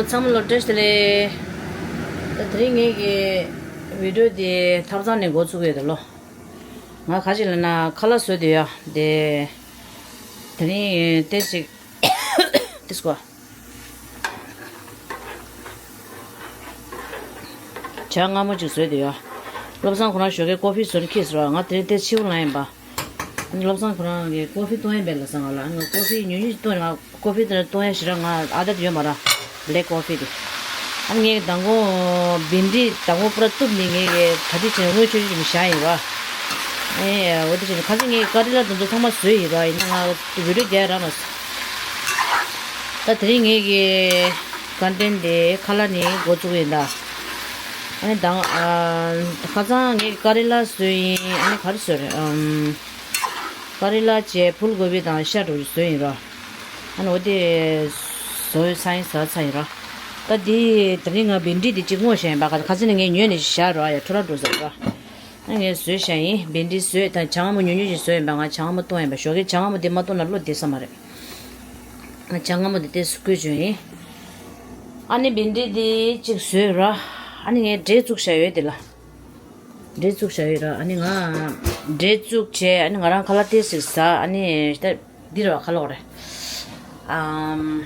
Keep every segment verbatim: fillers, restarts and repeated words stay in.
ཚང་མ་ལ་བཀྲ་ཤིས་བདེ་ལེགས། ད་དེ་རིང་ངེད་ཀྱི་བི་ཌིའོ་དེ་ཐབ་ཚང་ནས་འགོ་ཚུགས་ཡོད་དོ་ལོ། ང་ག་ཅི་ལབ་ན་ཁ་ལག་བཟོས་དེ་ཡ་དེ། དེ་རིང་ཏེ་ཅིག་ཏེ་སྐོ། ཇ་མངར་མོ་ཅིག་བཟོས་དེ་ཡ། བློ་བཟང་ཁོ་རང་ཞོགས་ཀས་ཀོ་ཕི་བཟོ་ནི་ཁྱེར་སོང་ར། ང་དེ་རིང་ཏེ་ཕྱི་པོ་ལངས་ཡིན་པ། ཨ་ནི་བློ་བཟང་ཁོ་རང་གིས་ཀོ་ཕི་བཏུང་ཡ་མེད་ལབ་སོང་ང་ལ། ཨ་ནི་ཀོ་ཕི་ཉུང་ཉུང་ཅིག་བཏུང་ཡ། ང་ཀོ་ཕི་དེ་འདྲ་བཏུང་ཡ་ཞེ་དྲག་ང་ཨ་དད་ཡོད་མ་ར། བྷེ་ལེག་ཀོ་ཕི་དེ། ཨ་ནི་ངས་མདང་དགོང་བིན་ཌི་མདང་དགོང་པུ་ར་གཏུབ་ནས་ངས་ག་དེ་བྱས་ནས་དངུལ་ཆུང་ཆུང་ཅིག་བཞག་ཡིན་ར། ཨེ་འོ་དེ་བྱས་ནས་ཁ་སང་ངས་ཀ་རི་ལ་དེ་ཚོ་ཚང་མ་བཟོས་ཡིན་ར། ཡིན་ན་ང་བི་ཌིའོ་རྒྱག་རག་མ་སོང་། ད་དེ་རིང་ངེད་ཀྱི་ཀོན་ཊེན་ཊི་དེ་ཁ་ལག་ནས་འགོ་བཙུགས་ཡིན་ད། ཨ་ནི་དང་། ཨ། ཁ་སང་ངེད་ཀྱི་ཀ་རི་ལ་བཟོས་ཡིན། ཨ་ནི་ག་རེ་བཟོས་རེད། ཨམ། ཀ་རི་ལ་བྱས་ཕུལ་གོ་བི་དང་ཤ་འགྲོ་བཟོས་ཡིན་ར། ཨ་ནི་འོ་དེ་བཟོས་ཚར་ཡིན་ཟ་ཚར་ཡིན་ར། ད་དེ་དེ་རིང་ང་བིན་ཌི་དེ་གཅིག་སྔོ་བཤད་ཡིན་པ། ཁ་ཁ་སང་ནས་ངས་ཉོས་ནས་བཞག་ར་ཡ་འཕྲོ་ར་འགྲོ་ཟེར་ར། ཨ་ངས་བཟོས་བཞག་ཡིན། བིན་ཌི་བཟོས་དང་ཇ་མངར་མོ་ཉུང་ཉུང་ཞིག་བཟོས་ཡིན་པ། ང་ཇ་མངར་མོ་བཏུང་ཡིན་པ། ཞོགས་ཀས་ཇ་མངར་མོ་དེ་མ་བཏུང་ན་བློ་བདེ་ས་མ་རེད། ང་ཇ་མངར་མོ་དེ་ཏོག་ཙམ་བསྐོལ་བྱུང་ཡིན། ཨ་ནི་བིན་ཌི་དེ་གཅིག་བཟོས་ར། ཨ་ནི་ངས་འབྲས་བཙུགས་བཞག་ཡོད་དེ་ལ། འབྲས་བཙུགས་བཞག་ཡོད་ར། ཨ་ནི་ང་འབྲས་བཙུགས་བྱས། ཨ་ནི་ང་རང་ཁ་ལག་ཏོག་ཙམ་ཟ། ཨ་ནི་ད་འདི་ར་ཁ་ལག་རེད། ཨམ།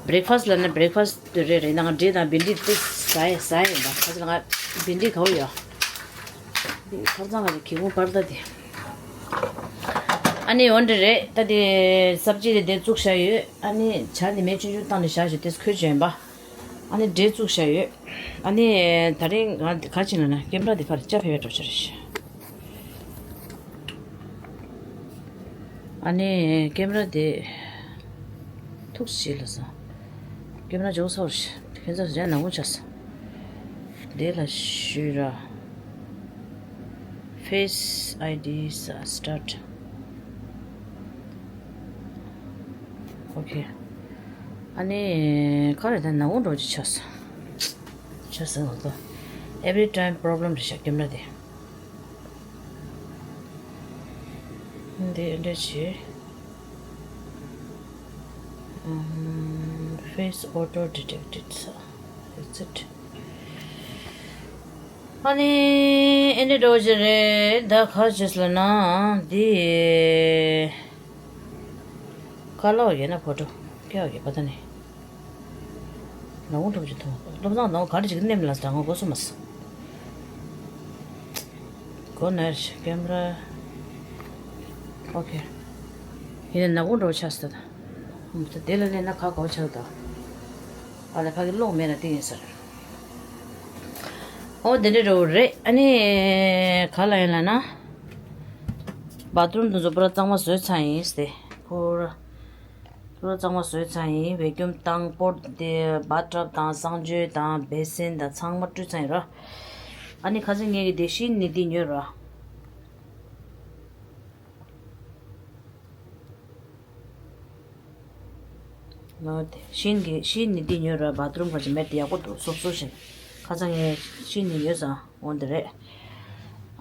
བྷེ་ལེག་ཕ་སི་ཊི་ལབ་ན་བྷེ་ལེག་ཕ་སི་ཊི་རེད། རེད་ན་ང་འབྲས་དང་བིན་ཌི་ཏོག་ཙམ་ཟ་ཡ་ཟ་ཡ་ཡིན་པ། ཁ་ཅིག་ལ་ང་བིན་ཌི་ག་བོ་ཡོད། འདི་ཁ་ཚང་ག་རེ་གི་གུང་པར་ད་དེ། ཨ་ནི་འོ་འདྲ་རེད། ད་དེ་སབ་ཇི་དེ་དེ་བཙུགས་བཞག་ཡོད། ཨ་ནི་ཇ་དེ་མེ་ཆུང་ཆུང་བཏང་ནས་བཞག་བྱས་དེ་ཁོལ་བྱས་ཡིན་པ། ཨ་ནི་འབྲས་བཙུགས་བཞག་ཡོད། ཨ་ནི་ད་རིང་ང་ག་ཅི་ལབ་ན་ཀེམ་ར་དེ་ཕར་ལྕགས་ཕེབས་པའི་གྲོགས་ཆ་རེད། ཨ་ནི་ཀེམ་ར་དེ་ཐུགས་རྗེ་ལ་སོང་། ཀེམ་ར་ཇོག་སོར་ཁྱེད་ཚོ་ཇ་ནག་པོ་ཆགས་སོང་། དེ་ལ་ཞུས་ར། Face I D start. Okay. ཨ་ནི་ཁ་རེ་ད་ནག་པོ་འགྲོ་ཅི་ཆགས་སོང་། ཆགས་སོང་ང་ཚོ། Every time problem རེད་ཤག་ཀེམ་ར་དེ། འདི་འདྲ་བྱས། ཨམ། Face auto detected. That's it. ཨ་ནི་ཨེ་འདྲ་འགྲོ་རྒྱུ་རེད། ད་ག་རེ་བྱས་ལབ་ན་འདི། ཁ་ལག་ཡིན་ན་ཕོ་ཊོ་སྐྱེ་བ་གི་པ་ད་ནི། ནག་པོ་འགྲོ་རྒྱུ་མཐོང་། བློ་བཟང་ནག་པོ་ག་རེ་བྱེད་ཀྱི་ནེམ་ལ་ཟ་ང་གོ་སོ་མ་སོང་། གོ་ནར་ཀེམ་ར། ཨོ་ཁེ། ཡིན་ན་ནག་པོ་འགྲོ་ཆགས་སོང་ད། ད་དེ་ལ་སླེབས་ན་ཁ་གོ་ཆགས་ད། ཨ་ལ་ཕ་གི་གློག་མེད་ན་དེ་ཡིན་ཟེར། ཨོ་དེ་འདྲ་རེད། ཨ་ནི་ག་ལ་ཡིན་ལབ་ན། བ་ཐི་རུམ་དུ་བཟོ་པར་གཙང་མ་བཟོས་ཚར་ཡིན་ཟེར། ཕུར། ཕུར་གཙང་མ་བཟོས་ཚར་ཡིན། བེ་ཀྱུམ་བཏང་པོ་དེ་བ་ཊབ་དང་གསང་སྤྱོད་དང་བེ་སིན་དང་ཚང་མ་བཀྲུས་ཚར་ཡིན་ར། ཨ་ནི་ཁ་སང་ངེད་ཀྱི་དེ་ཤིན་ནི་དེ་ཉོས་ར། ང་ཤིན་གྱི་ཤིན་ནི་དེ་ཉོས་ར། བ་ཐི་རུམ་ཁ་ཅིག་མེད་དེ་ཡག་པོ་འདུག་སོབ་སོབ་བཞིན། ཁ་སང་ངས་ཤིན་ནི་ཉོས་ཙང་འོ་འདི་རེད།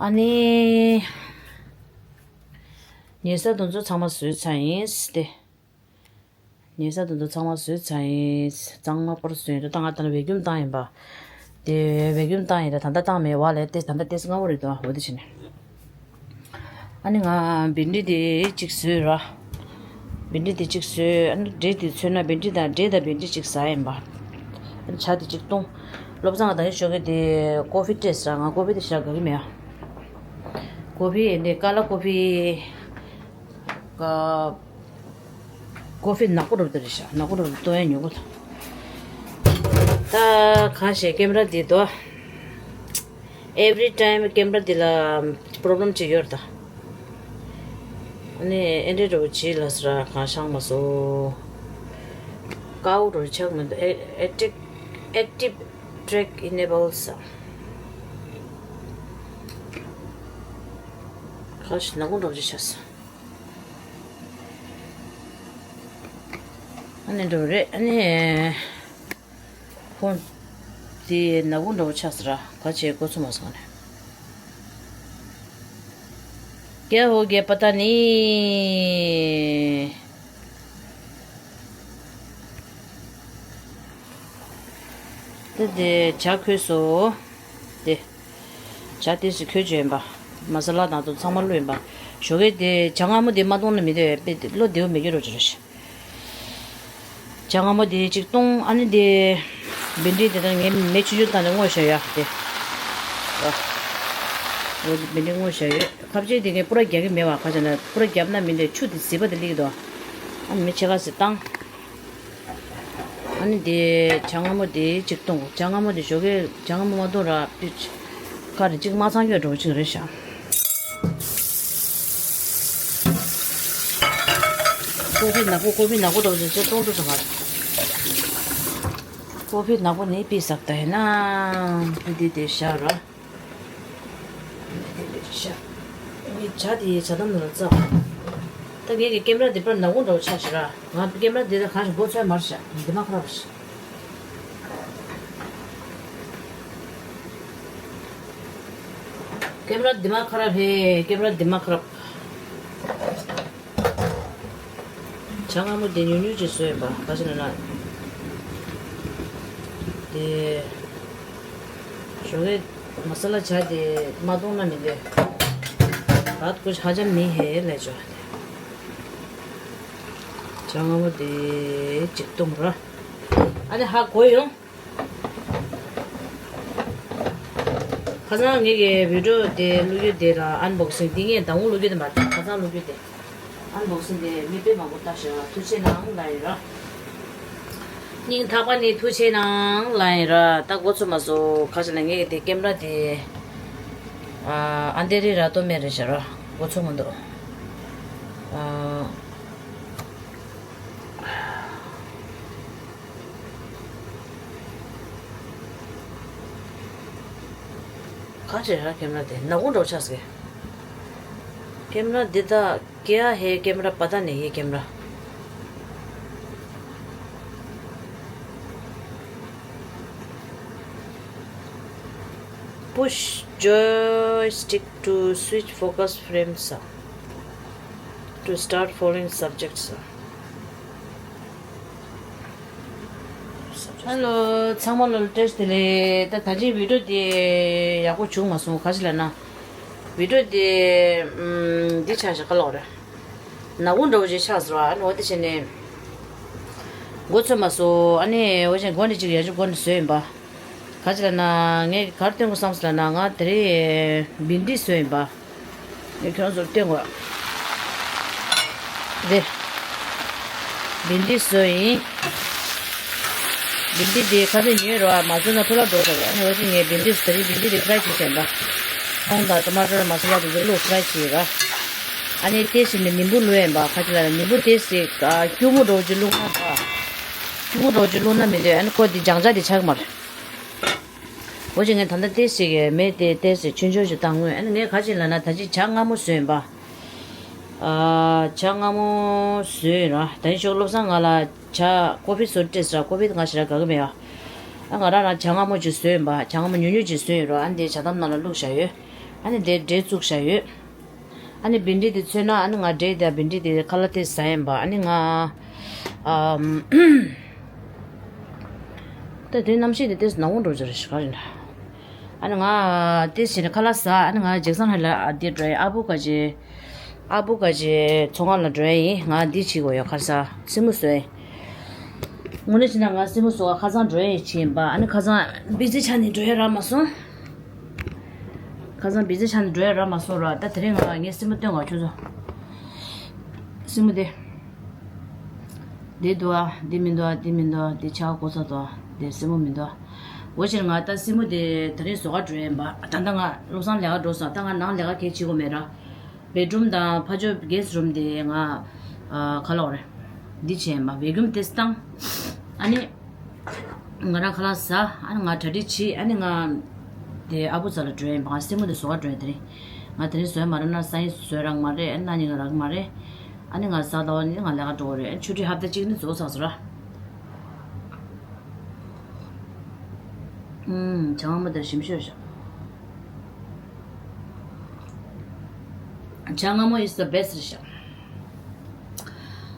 ཨ་ནི། ཉལ་ས་དེ་ཚོ་ཚང་མ་བཟོས་ཚར་ཡིན་ཏེ། ཉལ་ས་དེ་ཚོ་ཚང་མ་བཟོས་ཚར་ཡིན། གཙང་མ་པོར་བཟོས་ཡིན། ད་ང་ད་ནི་བེ་ཀྱུམ་བཏང་ཡིན་པ། དེ་བེ་ཀྱུམ་བཏང་ཡིན་ད། ད་ལྟ་བཏང་མེད་པ་ལས་དེ་ད་ལྟ་ཏོག་ཙམ་སྔ་པོ་རེད་དོ། འོ་དེ་བྱས་ནས། ཨ་ནི་ང་བིན་ཌི་དེ་གཅིག་བཟོས་ར། བིན་ཌི་དེ་གཅིག་བཟོས། ཨ་ནི་འབྲས་དེ་ཚོས་ན་བིན་ཌི་དང་འབྲས་དང་བིན་ཌི་གཅིག་ཟ་ཡིན་པ། ཨ་ནི་ཇ་དེ་གཅིག་བཏུང་། བློ་བཟང་ད་ནི་ཞོགས་ཀས་དེ་ཀོ་ཕི་སྤྲད་ཟེར། ང་ཀོ་ཕི་དེ་ཞག་དགའ་གི་མེད་ཨ། ཀོ་ཕི་ཡིན་དེ་ཀ་ལ་ཀོ་ཕི། ཀ་ཀོ་ཕི་ནག་པོ་འགྲོ་དེ་རེད་ཤག་ནག་པོ་འགྲོ་དེ་ལྟོ་ཡ་ཉོ་གི་འདུག་ད་ག་ཞེ་ཀེམ་ར་འདི་དོ། Every time ཀེམ་ར་འདི་ལ་པོ་རོབ་ལེམ་ཅིག་ཡོད་རེད་ད། ཨ་ནི་ཨེ་འདྲ་འགྲོ་བྱེད་ལ་ཟེར་གང་ཤང་མ་སོ། ཀའོ་འགྲོ་ཆགས་མི་འདུག་ཨེ་ཨེ་ཊིབ་ཨེག་ཊིབ་ཊེག་ཨི་ནེ་བལ་ས། ག་ཞེ་ནག་པོ་འགྲོ་ཅིག་ཆགས་སོང་། ཨ་ནི་འགྲོ་རེད། ཨ་ནི་ཁོང་དེ་ནག་པོ་འདྲ་པོ་ཆགས་སོང་ར། ག་བྱེད་གོ་ཚོད་མ་སོང་ནས། ཀྱ་ཧོ་གེ་པ་ཏ་ནི། དེ་ཇ་ཁོལ་སོང་། དེ་ཇ་དེ་སི་ཁོལ་བྱས་ཡིན་པ། མ་ས་ལ་དང་དུ་ཚང་མ་བླུགས་ཡིན་པ། ཞོགས་ཀས་དེ་ཇ་མངར་མོ་དེ་མ་བཏུང་ན་མི་འདོད་པས་དེ་བློ་བདེ་བོ་མི་འགྱུར་རོ་ཅི་རེད། ཇ་མངར་མོ་དེ་གཅིག་བཏུང་། ཨ་ནི་དེ་བིན་འབྲི་དེ་དང་ངས་མེ་ཆུང་ཆུང་བཏང་ནས་བརྔོས་བཞག་ཡ་དེ། ཨ། འོ་དེ་བིན་འབྲི་བརྔོས་བཞག་ཡོད། ཁ་བྱེ་དེ་ངས་པུ་ར་རྒྱག་གི་མེད་བ། ཁ་བྱེ་ན་པུ་ར་རྒྱབ་ན་མི་འདོད་ཆུ་དེ་ཟིལ་པ་དེ་སླེབས་ཀྱི་འདུག་ཨ་ནི་མེ་ཕྱེད་ཀ་ཟིག་བཏང་། ཨ་ནི་དེ་ཇ་མངར་མོ་དེ་གཅིག་བཏུང་། ཇ་མངར་མོ་དེ་ཞོགས་ཀས་ཇ་མངར་མོ་མ་བཏུང་ར་པི་ཁ་རེ་གཅིག་མ་ཚང་གི་འགྲོ་གཅིག་རེད་ཤག་ཀོ་ཕི་ནག་པོ་ཀོ་ཕི་ནག་པོ་འགྲོ་གཅིག་ཚོ་བཏུང་འགྲོ་ས་མ་རེད། ཀོ་ཕི་ནག་པོ་ནི་པི་སག་ད་ཡིན་ན་པི་དེ་དེ་ཤག་ར། ཤ། ངས་ཇ་དེ་ཇ་དམ་ནང་ལ་བཙགས། ད་ངས་ཀྱི་ཀེམ་ར་འདི་པར་ནག་པོ་འདྲ་བོ་ཆགས་ཤག་ར། ང་ཀེམ་ར་འདི་ལ་གང་ཞིག་མགོ་ཚོས་མར་ཤག་འདི་མ་ཁ་ར་བ་ཤག་ཀེམ་ར་འདི་མ་ཁ་ར་བས། ཀེམ་ར་འདི་མ་ཁ་ར། ཇ་མངར་མོ་དེ་ཉུང་ཉུང་ཅིག་བཟོས་ཡིན་པ། ག་ཅི་ན་ན། དེ། ཞོགས་ཀས་མ་ས་ལ་ཇ་དེ་མ་བཏུང་ན་མི་འདོད། ར་ཀུ་ཧ་ཅང་མི་ཧེ་ལས་ཅོ། ཇ་མངར་མོ་དེ་གཅིག་བཏུང་ར། ཨ་ནི་ཧ་གོ་ཡོང་། ཁ་སང་ངེད་ཀྱི་བི་ཌིའོ་དེ་བླུག་རྒྱུ་དེ་ལ་ཨན་བོག་སིང་དེ་ངས་མདང་དགོང་བླུག་རྒྱུ་དེ་མ་རེད། ཁ་སང་བླུག་རྒྱུ་དེ་ཨན་བོག་སིང་དེ་མི་དཔེ་མང་པོ་ལྟ་ཤག་ཐུགས་རྗེ་གནང་ལ་ཡིན་ར། སྙིང་ཐག་པ་ནས་ཐུགས་རྗེ་གནང་ལ་ཡིན་ར། ད་འགོ་ཚུགས་མ་སོང་། ཁ་ཤས་ལ་ངེད་ཀྱི་དེ་ཀེམ་ར་དེ་ཨ་ཨན་དེ་རི་ར་ཏོ་མེ་རེད་ཤག་ར། འགོ་ཚུགས་མི་འདུག་ཨ། ག་ཅེ་ར་ཀེམ་ར་དེ་ནག་པོ་འདྲ་བོ་ཆགས་སོང་། ཀེམ་ར་འདི་ད་ཀེ་ཨ་ཧེ་ཀེམ་ར་པ་ཏ་ནེ་ཡེ་ཀེམ་ར། Push joystick to switch focus frames. To start following subjects. Hello, ཚང་མ་ལ་བཀྲ་ཤིས་བདེ་ལེགས། ད་ད་ཅི་བི་ཌིའོ་དེ་ཡག་པོ་བྱུང་མ་སོང་། ག་ཅི་ལབ་ན། བི་ཌིའོ་དེ་ཨམ་འདི་ཆགས་ཤག་ག་ལབ་རེད། ནག་པོ་འདྲ་བོ་ཅིག་ཆགས་སོང་ར། ཨ་ནི་འོ་དེ་བྱས་ནས་འགོ་ཚུགས་མ་སོང་། ཨ་ནི་འོ་བྱས་འགོ་ནས་ཅིག་ཡར་ཅིག་འགོ་ནས་བཟོས་ཡིན་པ། ག་ཅི་ལབ་ན། ངས་ག་རེ་སྟོན་དགོས་བསམ་སོང་ལབ་ན། ང་དེ་རིང་བིན་ཌི་བཟོས་ཡིན་པ། ངས་ཁྱོད་ཚོར་སྟོན་དགོས། དེ། བིན་ཌི་བཟོས་ཡིན། བིན་ཌི་དེ་ཁ་སང་ཉོས་རོགས། མ་བཟོས་ན་འཕྲོ་བརླག་འགྲོ་ས་རེད། ཨ་ནི་འོ་དེ་ངས་བིན་ཌི་དེ་རིང་བིན་ཌི་དེ་ཕ་རའི་བྱས་བྱས་པ། ཐུང་དང་ཊ་མ་ཊར་མ་ས་ལ་དེ་ཚོ་བླུགས་ཕ་རའི་བྱས་ར། ཨ་ནི་ཏོག་ཙམ་ནས་ནིམ་བུ་བླུགས་ཡིན་པ། ག་ཅི་ལབ་ན་ནིམ་བུ་ཏོག་ཙམ་སྐྱུར་མོ་འདྲ་བོ་ཅིག་བླུགས་ན་ད། སྐྱུར་མོ་འདྲ་བོ་ཅིག་བླུགས་ན་མི་འདོད། ཨ་ནི་ཁོ་དེ་སྦྱང་བྱ་དེ་ཆགས་ཀྱི་མ་རེད། འོ་ཅིག་ངས་ད་ལྟ་ཏོག་ཙམ་གྱི་མེ་དེ་ཏོག་ཙམ་ཆུང་ཆུང་ཞིག་བཏང་ངོས། ཨ་ནི་ངས་ག་ཅི་ལབ་ན། ད་ཅི་ཇ་མངར་མོ་བཟོས་ཡིན་པ། ཨ། ཇ་མངར་མོ་བཟོས་ཡིན་ར། ད་ནི་ཞོགས་བློ་བཟང་ང་ལ་ཇ་ཀོ་ཕི་བཟོ་སྤྲད་ཟེར་ར། ཀོ་ཕི་དེ་ང་ཞེ་དྲག་དགའ་གི་མེད་ཨ། ཨ་ང་རང་རང་ཇ་མངར་མོ་ཅིག་བཟོས་ཡིན་པ། ཇ་མངར་མོ་ཉུང་ཉུང་ཅིག་བཟོས་ཡིན་ར། ཨ་ནི་དེ་ཇ་དམ་ནང་ལ་བླུགས་བཞག་ཡོད། ཨ་ནི་དེ་འབྲས་བཙུགས་བཞག་ཡོད། ཨ་ནི་བིན་ཌི་དེ་ཚོས་ན། ཨ་ནི་ང་འབྲས་དང་བིན་ཌི་དེ་ཁ་ལག་དེ་ཟ་ཡིན་པ། ཨ་ནི་ང་ཨམ། ད་དེ་གནམ་གཤིས་དེ་ཏོག་ཙམ་ནག་པོ་འགྲོ་རྒྱུ་རེད་ཤག་ག་རེད་ན། ཨ་ནི་ང་ཏོག་ཙམ་ཁ་ལག་ཟ། ཨ་ནི་ང་ཇེག་སན་ཧའེ་ལ་འདིར་འགྲོ་ཡིན། ཨ་བུ་ག་ཅི། ཨ་བུ་ག་ཅི་ཚོང་ཁང་ལ་འགྲོ་ཡིན། ང་འདི་བྱེད་དགོས་ཡོད། ཁ་སང་སེན་མོ་བཟོས་ཡིན། དངོས་གནས་བྱས་ན་ང་སེན་མོ་བཟོ་ག་ཁ་སང་འགྲོ་ཡིན་བྱས་ཡིན་པ། ཨ་ནི་ཁ་སང་བི་ཛི་ཆགས་ནས་འགྲོ་ཡ་རག་མ་སོང་། ཁ་སང་བི་ཛི་ཆགས་ནས་འགྲོ་ཡ་རག་མ་སོང་ར། ད་དེ་རིང་ང་ངའི་སེན་མོ་སྟོན་ག་ཁྱོད་ཚོ། སེན་མོ་དེ། འདི་འདུག་ཨ། འདི་མི་འདུག་ཨ། འདི་མི་འདུག་ཨ། འདི་ཆག་གོ་ས་འདུག་ཨ། འདི་སེན་མོ་མི་འདུག་ཨ། འོ་ཕྱིར་ང་ད་སེན་མོ་དེ་དེ་རིང་བཟོ་ག་འགྲོ་ཡིན་པ། ད་ལྟ་ང་བློ་བཟང་ལས་ཀ་འགྲོ་སོང་། ད་ང་ནང་ལས་ཀ་གས་བྱེད་དགོས་མེད་ར། བེད་རུམ་དང་ཕ་ཇོ་གེ་སི་རུམ་དེ་ང་ཨ་ག་ལབ་རེད། འདི་བྱས་ཡིན་པ། བེ་ཀུམ་དེ་བཏང་། ཨ་ནི། ང་རང་ཁ་ལག་ཟ། ཨ་ནི་ང་གྲ་སྒྲིག་བྱེད། ཨ་ནི་ང་དེ་ཨ་བུ་རྩ་ལ་འགྲོ་ཡིན་པ། ང་སེན་མོ་དེ་བཟོ་ག་འགྲོ་ཡིན་དེ་རིང་། ང་དེ་རིང་བཟོས་མ་རེད་ན་སང་ཉིན་བཟོས་རག་མ་རེད། ཨ་ནི་གནངས་ཉིན་རག་མ་རེད། ཨ་ནི་ང་གཟའ་ཟླ་བ་ནི་ང་ལས་ཀ་འགྲོ་གི་རེད། ཨ་ནི་ཆུ་ཊི་ཧབ་ཏ་གཅིག་ནི་རྫོགས་ཚར་སོང་ར། ཨུམ། ཇ་མངར་མོ་དེ་ཞིམ་ཤོས་ཤག་ཇ་མངར་མོ་is the best རེད་ཤག་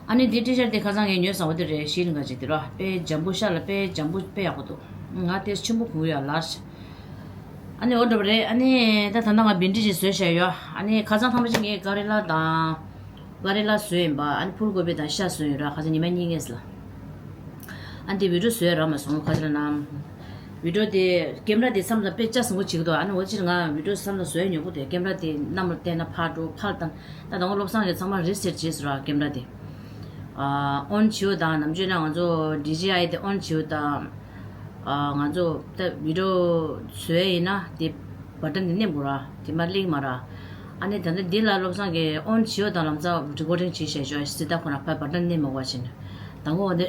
ཨ་ནི་འདི་ཊི་ཤར་ཊི་དེ་ཁ་སང་ངས་ཉོས་ཟ་བ་དེ་རེད། ཤི་ལིང་ག་ཅིག་དེ་ར། དཔེ་འཇམ་པོ་ཤ་ལ་དཔེ་འཇམ་པོ་དཔེ་ཡག་པོ་འདུག་ང་དེ་ཆེན་པོ་གུག་ཡོད་ལར། ཨ་ནི་འོ་འདྲ་བ་རེད། ཨ་ནི་ད་ད་ལྟ་ང་བིན་ཌི་ཅིག་བཟོས་བཞག་ཡོད། ཨ་ནི་ཁ་སང་ཐེངས་མ་གཅིག་ངས་ཀ་རི་ལ་དང་། ཀ་རི་ལ་བཟོས་ཡིན་པ། ཨ་ནི་ཕུལ་གོ་བི་དང་ཤ་བཟོས་ཡོད་ར། ཁ་སང་ཉི་མ་གཉིས་ངས་ལ། ཨ་ནི་དེ་བི་ཌི་ཡོ་བཟོས་རག་མ་སོང་། ཁ་ཅིག་ལ་ན། བི་ཌི་ཡོ་དེ་ཀེམ་ར་དེ་བསམ་ཙམ་དཔེ་ལྕགས་ཟིང་པོ་བྱེད་ཀྱི་འདུག་ཨ་ནི་འོ་ཕྱིར་ང་བི་ཌི་ཡོ་བསམ་ཙམ་བཟོས་ཉོ་གི་འདུག་ཀེམ་ར་དེ་གནམ་ལ་བསྟན་ན་ཕར་འགྲོ་ཕར་བཏང་། ད་དང་པོ་བློ་བཟང་གིས་ཚང་མ་རི་སེ་ཊི་བྱས་ཟེར་བ། ཀེམ་ར་དེ་ཨོན་བྱེད་དང་། ནམ་རྒྱུན་ན་ང་ཚོ་ཌི་ཇེ་ཨའི་དེ་ཨོན་བྱེད་དང་། ང་ཚོ་ད་བི་ཌི་ཡོ་བཟོས་ཡིན་ན་དེ་བ་ཊན་དེ་མནན་དགོས་ར། དེ་མ་ལེགས་མ་ར། ཨ་ནི་ད་ལྟ་འདི་ལ་བློ་བཟང་གིས་ཨོན་བྱེད་དང་ལམ་སང་རི་ཀོར་ཌིང་བྱེད་བཞག་ཆོག་སྲིད། ད་ཁོ་ན་ཕར་བ་ཊན་མནན་མ་དགོས་བྱས་ནས། དང་པོ་འོ་དེ་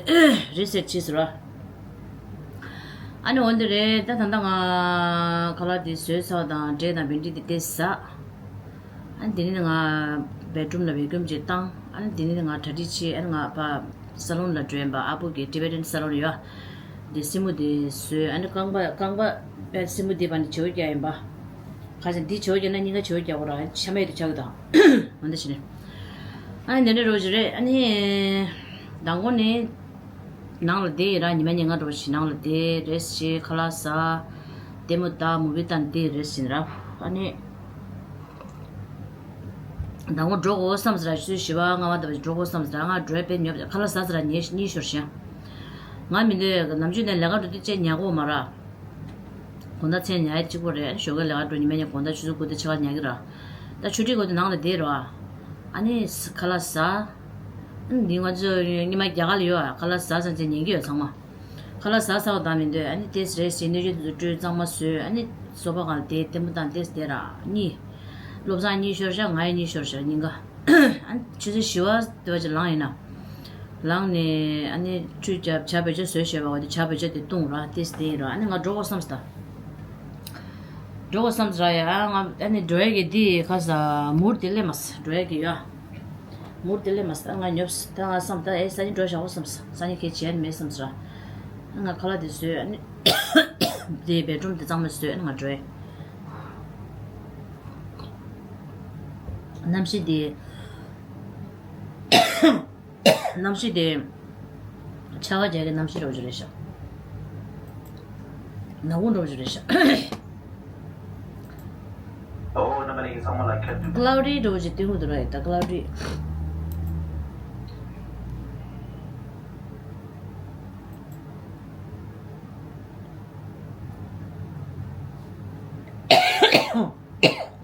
རི་སེ་ཊི་བྱས་ཟེར་བ། ཨ་ནི་འོ་འདི་རེད། ད་ད་ལྟ་ང་ཁ་ལག་འདི་བཟོས་ཚར་བ་དང་འབྲས་དང་བིན་ཌི་འདི་ཏོག་ཙམ་ཟ། ཨ་ནི་དེ་ནས་ང་བེད་རུམ་ལ་བེ་ཀུམ་ཅིག་བཏང་། ཨ་ནི་དེ་ནས་ང་གྲ་སྒྲིག་བྱས། ཨ་ནི་ང་ཕར་སཱ་ལོན་ལ་འགྲོ་ཡིན་པ། ཨ་ཕོ་གི་ཊི་བེ་ཊན་སཱ་ལོན་ཡོད། འདི་སེན་མོ་འདི་བཟོས། ཨ་ནི་རྐང་པ་རྐང་པ་པད་སེན་མོ་འདི་བ་ནི་བྱེའུ་རྒྱག་ཡིན་པ། ཁ་ཅིག་འདི་བྱེའུ་རྒྱག་ན་སྙིང་ག་བྱེའུ་རྒྱག་དགོས་ར། ཆ་མེད་དུ་ཆགས་གི་དང་། འོ་འདི་བྱས་ནས། ཨ་ནི་འདི་འདྲ་རོ་ཅིག་རེད། ཨ་ནི་མདང་དགོང་ནས། ནང་ལ་བསྡད་ཡིན་ར། ཉི་མ་ཉིན་ལྔ་འགྲོ་ཞིག་ནང་ལ་བསྡད་རེས་བྱས། ཁ་ལག་ཟ། ལྟད་མོ་ལྟ། མུ་བི་ལྟ། འདི་རེས་བྱས་ར། ཨ་ནི་མདང་དགོང་འགྲོ་དགོས་བསམ་ཟེར་ར། ཆུ་ཚོད་བཞི་པ་ལྔ་པ་འདྲ་བ་ཞིག་འགྲོ་དགོས་བསམ་ཟེར་ར། ང་འགྲོ་ཡ་དཔེ་ཉོབ། ཁ་ལག་ཟ་ཟེར་ར། ཉལ་གཉིད་ཤོར་ཤག་ང་མི་འདོད། ནམ་རྒྱུན་ནས་ལས་ཀ་འགྲོ་དུས་ཅེས་ཉལ་གོ་མ་ར། དགོང་དག་མཚན་ཉལ་ཡ་གཅིག་པོ་རེད། ཨ་ནི་ཞོགས་ཀས་ལས་ཀ་འགྲོ། ཉི་མ་ཉིན་དགོང་དག་ཆུ་ཚོད་དགུ་དང་ཕྱེད་ཀ་ཉལ་གི་ར། ད་ཆུ་ཚོད་དགུ་དེ་ནང་ལ་བསྡད་ར། ཨ་ནི་ཁ་ལག་ཟ། ཨ་ནི་འདི་ང་ཚོ་སྔོན་མ་རྒྱ་གར་ལ་ཡོད་ཨ། ཁ་ལག་ཟ་ཟ་ཚེ་ཉན་གི་ཡོད་ཚང་མ། ཁ་ལག་ཟ་ཟ་བ་དང་མི་འདོད། ཨ་ནི་ཏོག་ཙམ་རེས་བྱས། སྣོད་བཅུད་དེ་ཚོ་སྤྲོད། གཙང་མ་བཟོས། ཨ་ནི་སོ་ཕ་སྒང་ལ་བསྡད། ལྟད་མོ་ལྟ། ཏོག་ཙམ་བསྡད་ར། གཉིད། བློ་བཟང་གཉིད་ཤོར་ཤག་ང་ཡང་གཉིད་ཤོར་ཤག་ཉིན་ག་ཨ་ནི་ཆུ་ཚོད་བཞི་པ་དེ་བ་ཅིག་ལངས་ཡིན་ན། ལངས་ནས་ཨ་ནི་ཁྲུས་བྱས། ཇ་བོད་ཇ་བཟོས་བཞག་པ། འོ་དེ་ཇ་བོད་ཇ་དེ་བཏུང་ར། ཏོག་ཙམ་བསྡད་ཡིན་ར། ཨ་ནི་ང་འགྲོ་དགོས་བསམ་སོང་ད། འགྲོ་དགོས་བསམ་སོང་ར། ཡ་ང་ཨ་ནི་འགྲོ་ཡ་གི་འདི་ཁ་ས་མུར་དེ་སླེབས་མ་སོང་། འགྲོ་ཡ་གི་ཡ་མུར་དེ་སླེབས་མ་སོང་། ད་ང་ཉོབ་སོང་། ད་ང་བསམ་ད་ཨེ་སང་ཉིན་འགྲོ་བཞག་དགོས་བསམ་སོང་། སང་ཉིན་གལ་ཆེ་ཡ་མེད་བསམ་སོང་ར། ཨ་ང་ཁ་ལག་དེ་བཟོས། ཨ་ནི་དེ་བེད་རུམ་དེ་གཙང་མ་བཟོས། ཨ་ནི་ང་འགྲོ་ཡ། གནམ་གཤིས་དེ། གནམ་གཤིས་དེ། ཆར་པ་རྒྱག་གི་གནམ་གཤིས་འདྲ་བོ་ཅིག་རེད་ཤག་ནག་པོ་འདྲ་བོ་ཅིག་རེད་ཤག་ཨོ་རྣམ་པ་ལྷན་རྒྱས་ཚང་མ་ལ་ཁྱབ་བསྒྲགས། ཀླའུ་ཌི་འདྲ་བོ་ཅིག་སྟོན་གི་འདུག་ར། ད་ཀླའུ་ཌི།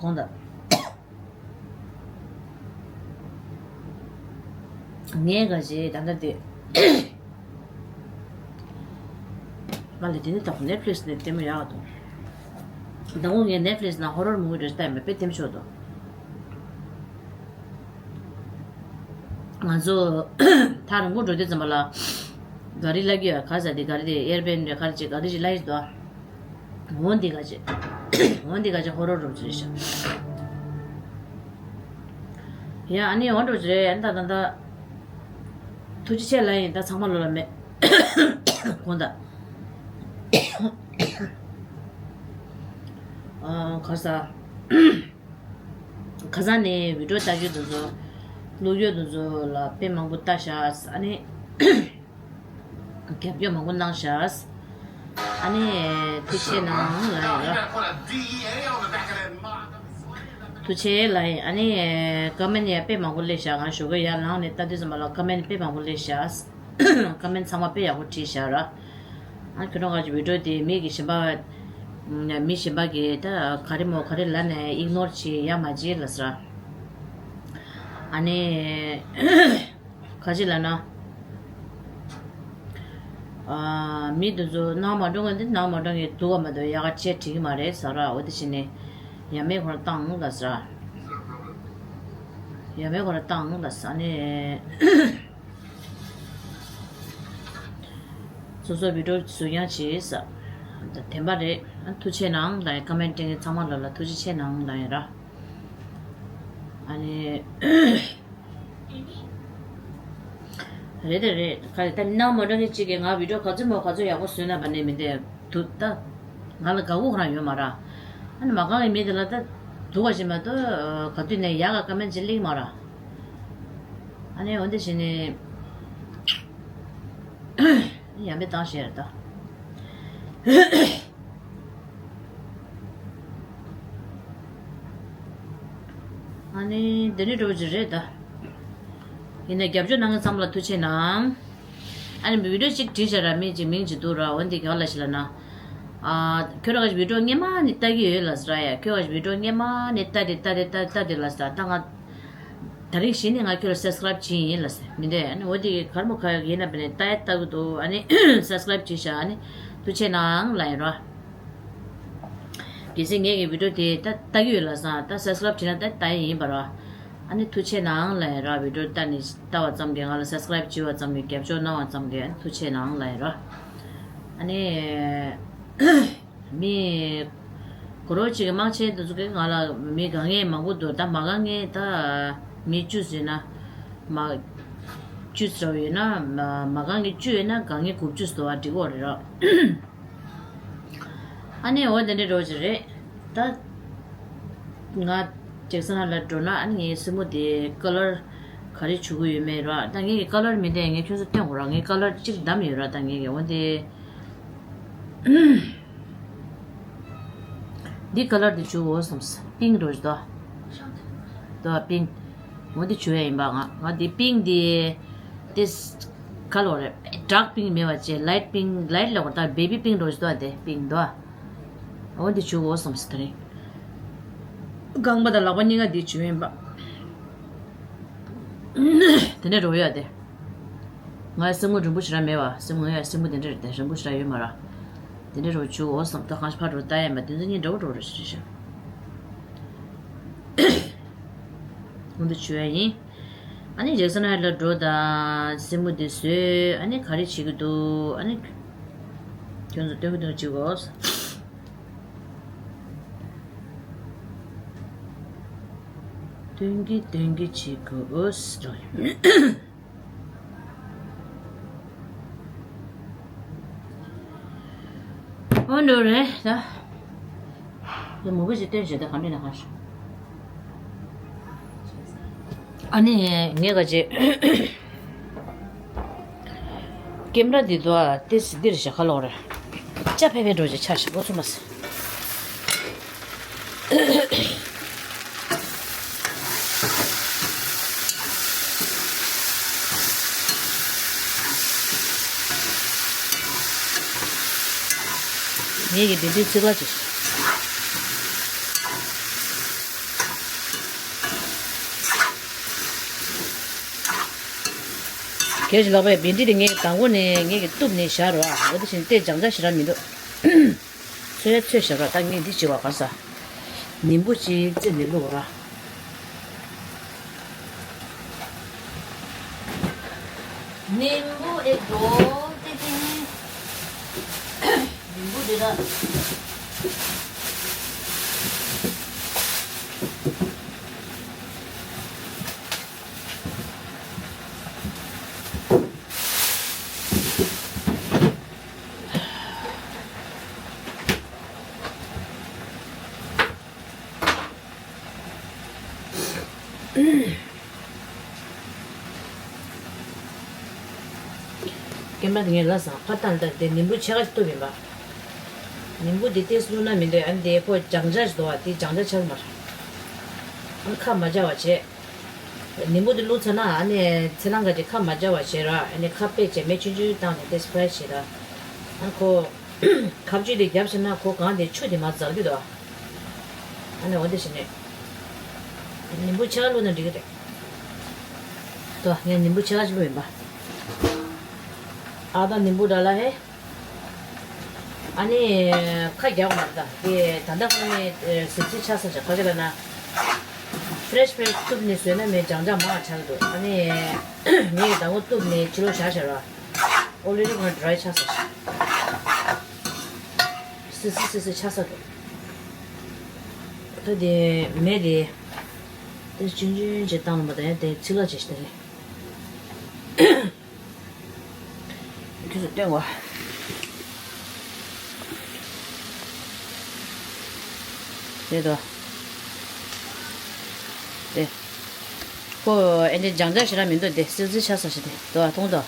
གོང་དང་། ངས་ག་ཞེས་ད་ལྟ་དེ། མ་ལས་དེ་ནི་ད་ནེཊ་ཕི་ལིག་སི་ནས་ལྟད་མོ་ཡག་འདུག་ད་འོ་ངས་ནེཊ་ཕི་ལིག་སི་ནང་ཧོ་རར་མུ་བི་རེ་ལྟ་ཡིན་པ་དཔེ་ལྟད་མོ་ཆོག་འདུག་ང་ཚོ་ཐག་རིང་པོ་འགྲོ་དུས་ཙམ་པ་ལ། ག་རི་ལ་གི་ཡ་ག་ས་དེ་ག་རི་དེ་ཨེར་བེན་རེ་ག་རི་ཅིག་ག་རི་ཅིག་ལ་ཡི་དོ། འོ་འདི་ག་ཅིག་འོ་འདི་ག་ཅིག་ཧོ་རོ་རོ་ཅིག་རེད་ཤག་ཡ་ཨ་ནི་འོ་འགྲོ་ཅིག་རེད། ཨ་ནི་ད་ད་ད། ཐུགས་རྗེ་ཆེ་ལ་ཡིན། ད་ཚང་མ་ལོ་ལ་མེད། གོང་ད། ཨ་ག་ས། ཁ་སང་ནས་བི་ཌིའོ་ལྟ་རྒྱུ་དེ་ཚོ། བླུག་རྒྱུ་དེ་ཚོ་ལ་དཔེ་མང་པོ་ལྟ་ཤག་ཨ་ནི། རྒྱབ་སྐྱོར་མང་པོ་གནང་ཤག་ཨ་ནི་ཐུགས་རྗེ་གནང་ལ་ཡོད་ར། ཐུགས་རྗེ་ལ་ཡིན། ཨ་ནི་ཀོ་མེན་ཡང་དཔེ་མང་པོ་སླེབས་ཤག་ང་ཞོགས་ཀས་ཡར་ལངས་ནས་ལྟ་དུས་ཙམ་པ་ལ་ཀོ་མེན་དཔེ་མང་པོ་སླེབས་ཤག་ཀོ་མེན་ཚང་མ་དཔེ་ཡག་པོ་བྲིས་ཤག་ར། ཨ་ཁྱོད་རང་ག་ཅིག་བི་ཌིའོ་དེ་མི་གི་གཞན་པ། མི་གཞན་པ་གིས་ད་ག་རེ་མོ་ག་རེ་ལབ་ནས་ཨིག་ནོར་བྱེད་ཡ་མ་བྱེད་ལབ་ཟེར། ཨ་ནི་ག་ཅི་ལབ་ན། ཨ་མི་དེ་ཚོ་སྣང་མ་འགྲོ་མཁན་དེ་སྣང་མ་འགྲོ་མཁན་འདུག་ག་མ་གཏོགས་ཡག་ག་བྱས་བྲིས་ཀྱི་མ་རེད་ཟེར་ར། འོ་དེ་བྱས་ནས་ཡ་མེད་ཁོ་རང་བཏང་ལབ་ཟེར། ཡ་མེད་ཁོ་རང་བཏང་ལབ་ཟེར། ཨ་ནི། སོ་སོ་བི་ཌིའོ་བཟོ་རྐྱང་བྱེད་ས། བདེན་པ་རེད། ཐུགས་རྗེ་གནང་ལ་ཡིན། ཀོ་མེན་སྤྲད་མཁན་ཚང་མ་ལོ་ལ་ཐུགས་རྗེ་ཆེ་གནང་ལ་ཡིན་ར། ཨ་ནི། རེད་དེ་རེད། ག་རེ་ད་སྣང་མ་འགྲོ་མཁན་གཅིག་གིས་ང་བི་ཌིའོ་ག་ཚོད་མོ་ག་ཚོད་ཡག་པོ་བཟོས་ན་བ་ནས་མི་འདེ་འདུག་ད། ང་ལ་དགའ་པོ་ཁོ་རང་ཡོད་མ་ར། ཨ་ནི་མ་དགའ་བའི་མི་དེ་ལ་ད་སྡུག་པ་ཞིག་མ་གཏོགས་ག་དུས་ནས་ཡག་ག་ཀོ་མེན་ཅིག་སླེབས་མ་ར། ཨ་ནི་འོན་ཏེ་བྱས་ནས་ཡང་མེད་བཏང་བཞག་རེད་ད། ཨ་ནི་འདི་ནི་འགྲོ་རྒྱུ་རེད་ད། ཡིན་ན་རྒྱབ་སྐྱོར་གནང་མཁན་ཚང་མ་ལ་ཐུགས་རྗེ་གནང་། ཨ་ནི་བི་ཌིའོ་གཅིག་བྲིས་བྱས་ར། མིང་གཅིག་མིང་གཅིག་འདུག་ར། འོན་ཏེ་ག་ལ་ཞིག་ལ་ན། ཨ། ཁྱོད་རང་གི་བི་ཌིའོ་སྔན་མ་ནས་ལྟ་གི་ཡོད་ལབ་ཟེར་ར་ཡ། ཁྱོད་རང་གི་བི་ཌིའོ་སྔན་མ་ནས་ལྟ་དེ་ལྟ་དེ་ལྟ་དེ་ལབ་ཟེར། ད་ང་ད་རིང་གཞི་ནས་ང་ཁྱོད་ལ་སབ་སི་ཀ་རབ་བྱེད་ཡིན་ལབ་ཟེར། མི་འདོད། ཨ་ནི་འོ་དེ་གི་གར་མོ་ག་ཡོད་ཡིན་ན་བས་ནས་ལྟ་ཡ་ལྟ་གི་འདུག་ཨ་ནི་སབ་སི་ཀ་རབ་བྱེད་ཤག་ཨ་ནི་ཐུགས་རྗེ་གནང་ལབ་ཡིན་ར། གལ་སྲིད་ངེད་ཀྱི་བི་ཌིའོ་དེ་ད་ལྟ་གི་ཡོད་ལབ་སང་ད་སབ་སི་ཀ་རབ་བྱེད་ན་ད་ལྟ་ཡི་ཡིན་པ་ར། ཨ་ནི་ཐུགས་རྗེ་གནང་ལབ་ཡིན་ར། བི་ཌིའོ་ལྟ་ནི་ལྟ་བ་ཙམ་གྱིས། ང་ལ་སབ་སི་ཀ་རབ་བྱེད་པ་ཙམ་གྱིས། རྒྱབ་སྐྱོར་གནང་བ་ཙམ་གྱིས། ཨ་ནི་ཐུགས་རྗེ་གནང་ལབ་ཡིན་ར། ཨ་ནི། མི། གོ་རོ་གཅིག་གི་མང་ཆེ་འདི་ཚོ་གིས་ང་ལ་མི་དགའ་མཁན་མང་པོ་འདུག་ད་མ་དགའ་མཁན་ད་མི་བཅུ་ཟིན་ན། མ། བཅུ་ཙམ་ཡོད་ན། མ་མ་དགའ་མཁན་བཅུ་ཡོད་ན་དགའ་མཁན་དགུ་བཅུ་ཙམ་འདུག་བ། འགྲིག་གི་རེད་ར། ཨ་ནི་འོ་དེ་འདྲ་འགྲོ་གི་རེད་ད། ང་ཇེག་སན་ལ་འགྲོ་ན་ཨ་ནི་ངའི་སེན་མོ་དེ་ཀ་ལར་ག་རེ་བྱུག་གི་ཡོད་མེད་ར། ད་ངའི་ཀ་ལར་མི་འདྲ་ངས་ཁྱོད་ཚོ་སྟོན་དགོས་ར། ངའི་ཀ་ལར་གཅིག་བདམས་ཡོད་ར། ད་ངའི་འོ་དེ། འདི་ཀ་ལར་འདི་བྱུག་འོ་བསམས། པིང་འགྲོ་བཞིན་དོ། དོ་པིང་། འོ་འདི་བྱུག་ཡ་ཡིན་པ། ང་ང་འདི་པིང་འདི། ཏིས། ཁ་ལོ་རེད། ཌརྐ་པིང་མེད་པ་བྱས། ལའིཊ་པིང་། ལའིཊ་ལབ་དགོས། ད་བེ་བི་པིང་འགྲོ་བཞིན་དོ། དེ་པིང་དོ། འོ་འདི་བྱུག་འོ་བསམས་ད་རིང་། རྐང་པ་དང་ལག་པ་གཉིས་ཀ་འདི་བྱུག་ཡིན་པ། དེ་ནས་རོ་ཡ་དེ། ང་སེན་མོ་རིང་པོ་ཞེ་དྲག་མེད་པ། སེན་མོ་ཡ་སེན་མོ་དེ་འདྲ་རེད་དེ། རིང་པོ་ཞེ་དྲག་ཡོད་མ་ར། དེ་འདྲ་རུ་བྱུག་འོ་བསམ། ད་གང་ཕར་རུ་ལྟ་ཡ་མ། དེ་ཚོ་གཉིས་འདྲ་བོ་འགྲོ་རུ་ཞེ་ཞེ། འོ་འདི་བྱུག་ཡ་ཡིན། ཨ་ནི་ཇེག་སན་ཧའེཊ་ལ་འགྲོ་དང་། སེན་མོ་དེ་བཟོས། ཨ་ནི་ག་རེ་བྱེད་ཀྱི་འདུག་ཨ་ནི་ཁྱོད་ཚོ་སྟོན་གྱི་འདུག་བྱེད་དགོས། སྟོན་གྱི་སྟོན་གྱི་བྱེད་དགོས། འོ་འགྲོ་རེད་ད། དེ་མུ་གེ་ཞིག་སྟོན་བྱེད་ད་ག་འདྲ་ན་ག་ཞིག་ཨ་ནི་ངས་ག་ཅེ། ཀེམ་ར་འདི་དོ་ཨ་ཏེ་སི་འདིར་བཞག་ཁ་ལོག་རེད། ཅ་ཕེ་ཕེ་འགྲོ་ཅེ་ཆ་ཞིག་ལོ་ཚོ་མ་སི། ངེད་ཀྱི་བི་འདི་ཚིག་ལ་ཅིག་གལ་ཞིག་ལག་པའི་བི་འདི་དེ་ངས་དང་པོ་ནས་ངས་ཀྱི་གཏུབ་ནས་བཞག་རོགས་ཨ། འོ་དེ་བཞིན་ཏེ་ལྗང་ལྗང་ཞེ་དྲག་མི་འདུག་ཚོས་ཚོས་བཞག་རོགས། ད་ངས་འདི་བྱེད་བ་ག་ས། ནིམ་བུ་ཅིག་བཙེམས་ནས་བླུགས་ར། ནིམ་བུ་ཨེ་འགྲོ་ཏེ་ཏེ་ནི། ནིམ་བུ་དེ་ད། ཀེམ་ར་དེ་ངས་ལབ་སོང་། ཁ་བཏང་ད་དེ་ནིམ་བུ་ཕྱེད་ཀ་ཞིག་གཏུབ་ཡིན་པ། ནིམ་བུ་དེ་ཏོག་ཙམ་བླུགས་ན་མི་འདོད། ཨ་ནི་དེ་ཁོ་ལྗང་ལྗང་ཞིག་འདུག་བ། དེ་ལྗང་ལྗང་ཆགས་མ་རེད། ཨ་ནི་ཁ་མ་འབྱར་བ་བྱས། ནིམ་བུ་དེ་བླུགས་ཚར་ན་ཨ་ནི་ཚེ་ལང་ག་ཅིག་ཁ་མ་འབྱར་བ་བྱས་ར། ཨ་ནི་ཁ་པེ་བྱས་མེ་ཆུང་ཆུང་བཏང་ནས་དེ་སི་པ་རའི་བྱས་ར། ཨ་ནི་ཁོ་ཁ་བཅུད་དེ་བརྒྱབ་ཕྱིན་ན་ཁོ་གང་དེ་ཆུ་དེ་མར་འཛག་རྒྱུ་འདུག་ཨ་ནི་འོ་དེ་བྱས་ནས་ནིམ་བུ་ཕྱེད་ཀ་བླུགས་ན་འགྲིག་གི་རེད། ཏོ་ངས་ནིམ་བུ་ཕྱེད་ཀ་ཅིག་བླུགས་ཡིན་པ། ཨ་ད་ནིམ་བུ་ཌ་ལ་ཧེ། ཨ་ནི་ཁ་རྒྱག་མ་རེད་ད། དེ་ད་ལྟ་ཁོ་ནི་ཟིབ་ཟིབ་ཆགས་ས་ཆགས་ག་གེ་ལ་ན། ཕ་རེ་ཤི་ཕ་རེ་ཤི་གཏུབ་ནས་བཟོས་ན་མེ་ལྗང་ལྗང་མང་ཆགས་འདུག་ཨ་ནི་ངས་ད་ངོ་གཏུབ་ནས་ཕྱི་ལོགས་བཞག་བཞག་ར། ཨོ་ལེ་རེ་ཁོ་ན་ཌ་རའི་ཆགས་ས་ཆགས། སིལ་སིལ་སིལ་སིལ་ཆགས་ས་འདུག་ད་དེ་མེ་དེ་དེ་ཆུང་ཆུང་ཅིག་བཏང་ལ་མ་ད་ཡང་དེ་ཚིག་ལ་ཅིག་ཞིག་ད་རེད། ཁྱོད་ཚོ་སྟོན་གོ། རེད་དོ། དེ། ཁོ་ཨེ་འདྲ་ལྗང་ལྗང་ཞེ་དྲག་མི་འདུག་དེ་སིལ་སིལ་ཆགས་ས་ཞིག་དེ་དོ་མཐོང་དོ།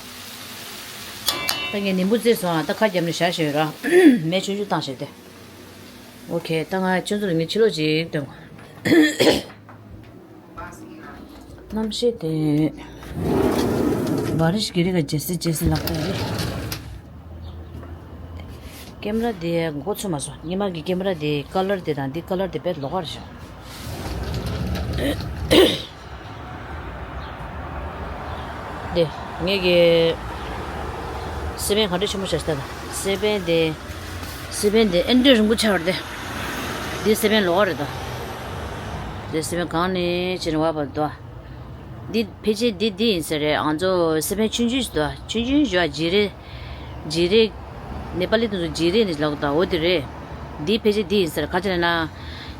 ད་ངས་ནིམ་བུ་བཙིར་སོང་ཨ། ད་ཁ་བརྒྱབ་ནས་བཞག་བཞག་ཡོད་ར། མེ་ཆུང་ཆུང་བཏང་བཞག་དེ། ཨོ་ཁེ། ད་ང་ཁྱོད་ཚོ་ལ་ངས་ཕྱི་ལོགས་ཅིག་སྟོན་གོ། གནམ་གཤིས་དེ་བ་རི་ཤི་གི་རི་ག་ཇེ་སི་ཇེ་སི་ལག་པ་རེད། ཀེམ་ར་དེ་མགོ་ཚོས་མ་སོང་། ཉི་མ་གི་ཀེམ་ར་དེ་ཀ་ལར་དེ་དང་འདི་ཀ་ལར་དེ་དཔེ་ལོགས་ཀ་རེད་ཤག་དེ་ངེད་ཀྱི་སེ་པན་ག་འདྲ་ཆེན་པོ་ཆགས་ཤག་ད། སེ་པན་དེ་སེ་པན་དེ་ཨེ་འདྲ་རིང་པོ་ཆགས་རེད་དེ། འདི་སེ་པན་ལོགས་ཀ་རེད་ད། འདི་སེ་པན་གང་ནས་ཕྱིན་བ་བར་དུ། འདི་ཕལ་ཆེར་འདི་འདི་ཡིན་ས་རེད། ང་ཚོ་སེ་པན་ཆུང་ཆུང་ཞིག་འདུག་ཆུང་ཆུང་ཞིག་ཇི་རེ། ཇི་རེ། ནེ་པ་ལི་དེ་ཚོ་ཇི་རེ་ནི་ལབ་ཀྱི་འདུག་འོ་དེ་རེད། འདི་ཕལ་ཆེར་འདི་ཡིན་ས་རེད། ག་ཅི་ལབ་ན།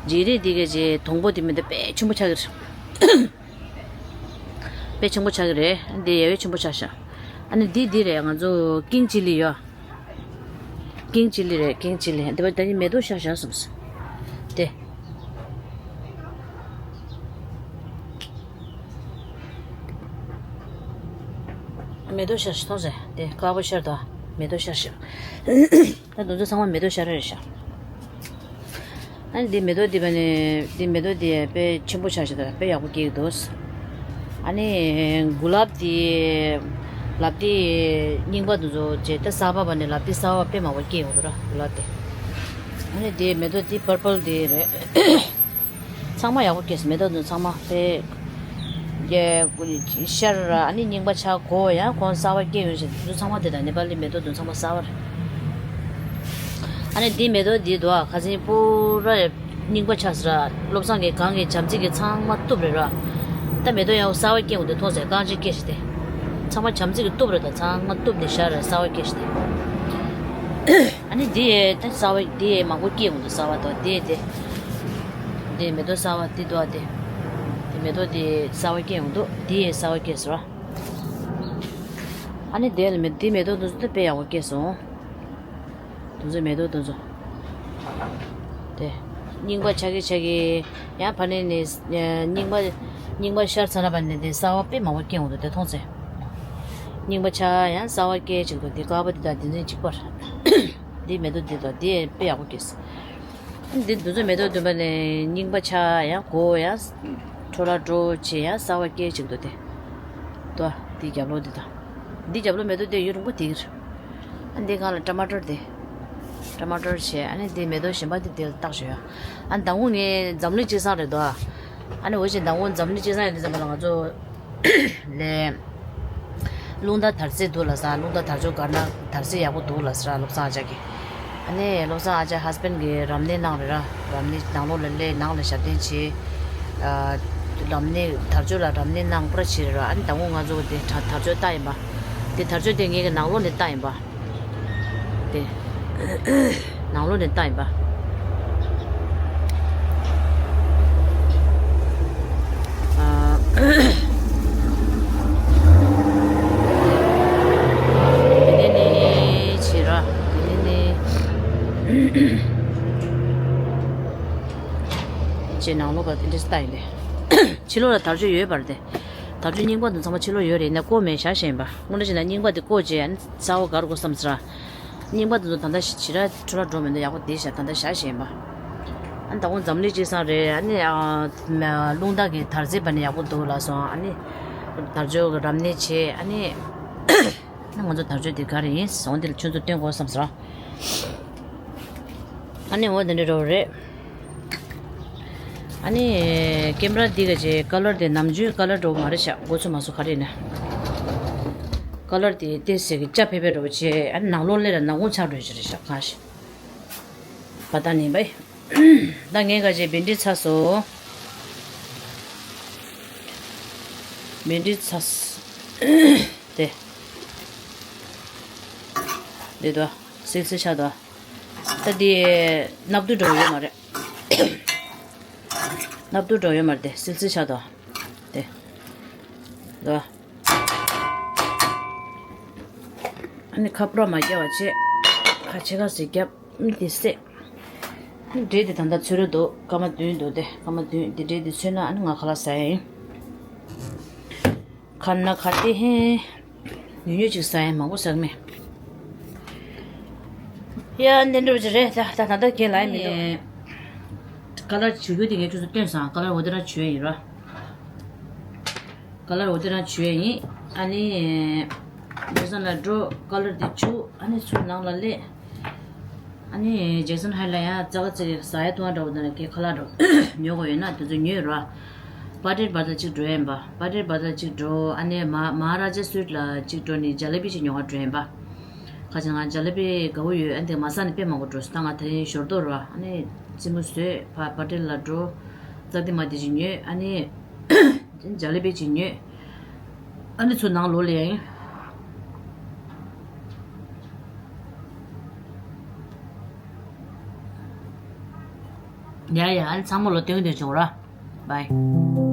ཇི་རེ་འདི་ག་ཅི་དོང་པོ་དེ་མི་འདུག་དཔེ་ཆེན་པོ་ཆགས་ཀྱི་རེད། དཔེ་ཆེན་པོ་ཆགས་ཀྱི་རེད། འདི་ཡ་ཡོ་ཆེན་པོ་ཆགས་ཤག་ཨ་ནི་འདི་འདི་རེད། ང་ཚོ་ཀིང་ཅི་ལི་ཡོད། ཀིང་ཅི་ལི་རེད། ཀིང་ཅི་ལི། འདི་བ་ད་ནི་མེ་ཏོག་ཤར་ཤག་སོང་ཟེར། དེ། མེ་ཏོག་ཤར་ཤག་མཐོང་ཟེར། དེ་དཀར་པོ་ཤར་དོ། མེ་ཏོག་ཤར་ཤག་ད་དུང་ཚོ་ཚང་མ་མེ་ཏོག་ཤར་རེད་ཤག་ཨ་ནི་འདི་མེ་ཏོག་འདི་བ་ནི་འདི་མེ་ཏོག་འདི་དཔེ་ཆེན་པོ་ཆགས་ཤག་ད་དཔེ་ཡག་པོ་སྐྱེ་གི་འདུག་ཨ་ནི་གུ་ལབ་དེ། ལབ་དེ་རྙིང་པ་འདུག་ཚོ་བྱས་ད་གསར་པ་བ་ནི་ལབ་དེ་གསར་པ་དཔེ་མང་པོ་སྐྱེ་ཡོང་འདུག་ར་གུ་ལབ་དེ། ཨ་ནི་དེ་མེ་ཏོག་དེ་པར་པལ་དེ་རེད། ཚང་མ་ཡག་པོ་སྐྱེས་སོང་། མེ་ཏོག་འདུག་ཚང་མ་དཔེ། རྒྱ་ཤར་ར་ཨ་ནི་རྙིང་པ་ཆགས་གོ་ཡང་ཁོང་གསར་པ་སྐྱེ་ཡོང་ཞིང་འདུག་ཚང་མ་དེ་དང་ནེ་པ་ལི་མེ་ཏོག་འདུག་ཚང་མ་གསར་པ་རེད། ཨ་ནི་དེ་མེ་ཏོག་དེ་འདུག་ཨ་ཁ་སང་པུ་ར། རྙིང་པ་ཆགས་ཟེར་ར། བློ་བཟང་གི་གང་གི་བྱམས་བརྩེ་གི་ཚང་མ་གཏུབ་རེད་ར། ད་མེ་ཏོག་ཡང་གསར་པ་སྐྱེ་འོང་དུས་མཐོང་ཟེར་རྐང་རྗེས་སྐྱེ་ཞིག་སྟེ། ཚང་མ་བྱམས་བརྩེ་གི་གཏུབ་རེད་ད་ཚང་མ་གཏུབ་ནས་བཞག་རེད་གསར་པ་སྐྱེ་ཞིག་སྟེ། ཨ་ནི་འདི་ཡས་ད་གསར་པ་འདི་ཡས་མང་པོ་སྐྱེ་འོང་དུས་གསར་པ་དང་འདི་ཡས་དེ། འདི་མེ་ཏོག་གསར་པ་འདི་འདུག་ཨ་དེ། འདི་མེ་ཏོག་འདི་གསར་པ་སྐྱེ་འོང་དུས་འདི་ཡས་གསར་པ་སྐྱེ་ཟེར་བ། ཨ་ནི་འདི་ལ་མེ་འདི་མེ་ཏོག་འདི་ཚོ་ད་དཔེ་ཡག་པོ་སྐྱེ་སོང་། དེ་ཚོ་མེ་ཏོག་དེ་ཚོ། དེ། རྙིང་པ་ཆགས་ཀྱི་ཆགས་ཀྱི། ཡང་ཕ་ནས་ནས་རྙིང་པ། རྙིང་པ་ཤར་ཚར་ན་ཕ་ནས་དེ་གསར་པ་དཔེ་མང་པོ་སྐྱེ་འོང་དུས་དེ་མཐོང་ཚེ། རྙིང་པ་ཆགས་ཡང་གསར་པ་སྐྱེ་ཅིག་འདུག་དེ་དཀར་པོ་དེ་དང་དེ་ཚོ་གཅིག་པར། འདི་མེ་ཏོག་འདི་དང་འདི་དཔེ་ཡག་པོ་སྐྱེས། འདི་འདི་ཚོ་མེ་ཏོག་བདུན་པ་ནས་རྙིང་པ་ཆགས་ཡང་གོ་ཡང་། འཕྲོ་བརླག་འགྲོ་བྱེད་ཡང་གསར་པ་སྐྱེ་ཅིག་འདུག་དེ། ཏོ། འདི་རྒྱབ་ལོགས་འདི་དང་། འདི་རྒྱབ་ལོགས་མེ་ཏོག་དེ་ཡུན་རིང་པོ་དེ་གིར། ཨ་འདི་སྒང་ལ་ཊ་མ་ཊར་དེ། ཊ་མ་ཊར་བྱས་ཨ་ནི་འདི་མེ་ཏོག་གཞན་པ་འདི་དེ་ལ་བཏགས་བཞག་ཡོད། ཨ་མདང་དགོང་ངས་འཛམ་གླིང་སྤྱི་བསང་རེད་དོ། ཨ་ནི་འོ་ཞེས་མདང་དགོང་འཛམ་གླིང་སྤྱི་བསང་ཡིན་དུས་ཙམ་པ་ལ་ང་ཚོ་ལས། རླུང་རྟ་དར་རྩེ་འདུག་ལ་ས་རླུང་རྟ་དར་ལྕོག་སྒར་ན་དར་རྩེ་ཡག་པོ་འདུག་ལ་ས་བློ་བཟང་ཨ་ཅག་གིས། ཨ་ནི་བློ་བཟང་ཨ་ཅག་ཧས་བྷེན་གིས་རབ་གནས་གནང་རེད་ར། རབ་གནས་ནང་ལོགས་ལ་སླེབས་ནང་ལ་ཞབས་བརྟན་བྱེད། ཨ། རབ་གནས་དར་ལྕོག་ལ་རབ་གནས་གནང་པར་བྱེད་རེད་ར། ཨ་ནི་དང་པོ་ང་ཚོ་དེ་དར་དར་ལྕོག་ལྟ་ཡིན་པ། དེ་དར་ལྕོག་དེ་ངེད་ཀྱི་ནང་ལོགས་ནས་ལྟ་ཡིན་པ། དེ། ནང་ལོགས་ནས་ལྟ་ཡིན་པ། ཨ། དེ་ནས་ནི་བྱེད་ར། དེ་ནས་ནི། ཅེས་ནང་ལོགས་པ་དེ་འདྲས་ལྟ་ཡིན་ཏེ། ཕྱི་ལོགས་ལ་དར་ལྕོག་ཡོད་པར་ཏེ། དར་ལྕོག་རྙིང་པ་དང་ཚང་མ་ཕྱི་ལོགས་ཡོད་རེད་ན་བཀོག་མེད་བཞག་བཞིན་པ། དངོས་གནས་བྱས་ན་རྙིང་པ་དེ་བཀོག་རྗེས་ཨ་ནི་གསར་པ་དགར་དགོས་བསམ་ཟེར། རྙིང་པ་དེ་ཚོ་ད་ལྟ་ཞི་ར་འཕྲོ་བརླག་འགྲོ་མི་འདུག་ཡག་པོ་བསྡད་བཞག་ད་ལྟ་བཞག་བཞིན་པ། ཨ་ནི་ད་དགོང་འཛམ་གླིང་སྤྱི་བསང་རེད། ཨ་ནི་ཨ། རླུང་རྟ་གི་དར་རྩེ་བ་ནི་ཡག་པོ་འདུག་ལབ་སོང་། ཨ་ནི་དར་ལྕོག་གི་རབ་གནས་བྱས། ཨ་ནི་ང་ཚོ་དར་ལྕོག་དེ་ག་རེ་ཡིན་སོང་དེ་ལ་ཁྱོད་ཚོ་སྟོན་དགོས་བསམ་ཟེར། ཨ་ནི་འོ་དེ་འདྲ་འགྲོ་རེད། ཨ་ནི་ཀེམ་ར་འདི་ག་ཅེ་ཀ་ལར་དེ་ནམ་རྒྱུན་ཀ་ལར་འགྲོ་མ་རེད་ཤག་མགོ་ཚོས་མ་སོང་ག་རེ་ན། ཀ་ལར་དེ་ཏེ་ཟེར་གི་ལྕགས་ཕེ་ཕེ་འགྲོ་བྱེད། ཨ་ནི་ནང་ལོགས་སླེབས་ལ་ནག་ཁུང་ཆགས་འགྲོ་ཞིག་རེད་ཤག་གང་ཞིག་བ་ད་ནི་བའི། ད་ངས་ག་ཅེ་བེན་ཌི་ཚ་སོ། བེན་ཌི་ཚ་སོ། དེ། དེ་དོ། སིལ་སིལ་ཆགས་དོ། ད་དེ་སྣབས་དུག་འགྲོ་ཡོད་མ་རེད། སྣབས་དུག་འགྲོ་ཡོད་མ་རེད་དེ་སིལ་སིལ་ཆགས་དོ། དེ། དོ། ཨ་ནི་ཁ་པར་མ་བརྒྱབ་པ་བྱས། ཁ་ཕྱེད་ཀ་ཟིག་བརྒྱབ། ཨ་ནི་དེ་བསྲེགས། ཨ་ནི་འབྲས་དེ་ད་ལྟ་ཚོས་ར་འདུག་སྐར་མ་བདུན་འདུག་སྟེ་སྐར་མ་བདུན་དེ་འབྲས་དེ་ཚོས་ན་ཨ་ནི་ང་ཁ་ལག་ཟ་ཡ་ཡིན། ཁ་ན་ཁ་དེ་ཧེ། ཉུང་ཉུང་ཅིག་ཟ་ཡ་མང་པོ་ཟ་གི་མེད། ཡ་འདི་འདྲ་ཅིག་རེད། ད་ད་ད་ལྟ་ཁྱེད་ལ་ཡིན་མི་འདུག་ཨ་ནི་ཀ་ལར་བྱུག་རྒྱུ་དེ་ངས་ཁྱོད་ཚོ་སྟོན་སོང་། ཀ་ལར་འོ་དེ་རང་བྱུག་ཡ་ཡིན་ར། ཀ་ལར་འོ་དེ་རང་བྱུག་ཡ་ཡིན། ཨ་ནི་ཇེག་སན་ལ་འགྲོ། ཀ་ལར་དེ་བྱུག་ཨ་ནི་ཚུར་ནང་ལ་སླེབས། ཨ་ནི་ཇེག་སན་ཧའེ་ལ་ཡང་ཙག་ཙིག་ཟ་ཡ་འཐུང་ཡ་འདྲ་བོ་དང་ཁེ་ཁ་ལག་འདྲ་བོ་ཉོ་དགོས་ཡོད་ན་དེ་ཚོ་ཉོས་ར། པ་ཏེར་བ་དལ་གཅིག་འགྲོ་ཡིན་པ། པ་ཏེར་བ་དལ་གཅིག་འགྲོ། ཨ་ནི་མ་མ་ཧ་ར་ཇ་སུའིཊ་ལ་གཅིག་འགྲོ་ནི་ཇ་ལེ་བི་གཅིག་ཉོ་ག་འགྲོ་ཡིན་པ། ཁ་ཅིག་ང་ཇ་ལེ་བི་དགའ་བོ་ཡོད། ཨ་ནི་དེ་མ་ཟ་ནི་དཔེ་མང་པོ་འགྲོ་སོང་། ད་ང་དེ་རིང་ཞོར་དོ་ར། ཨ་ནི་རྩེད་མོ་བཟོས། ཕ་པ་ཏེར་ལ་འགྲོ། ཙག་དེ་མ་དེ་གཅིག་ཉོས། ཨ་ནི་ཇ་ལེ་བི་གཅིག་ཉོས། ཨ་ནི་ཚུར་ནང་ལོག་ལེ་ཡིན། ཡ་ཡ། ཨ་ནི་ཚང་མ་ལོ་སྟོན་སྟོན་བྱུང་ར། བའི།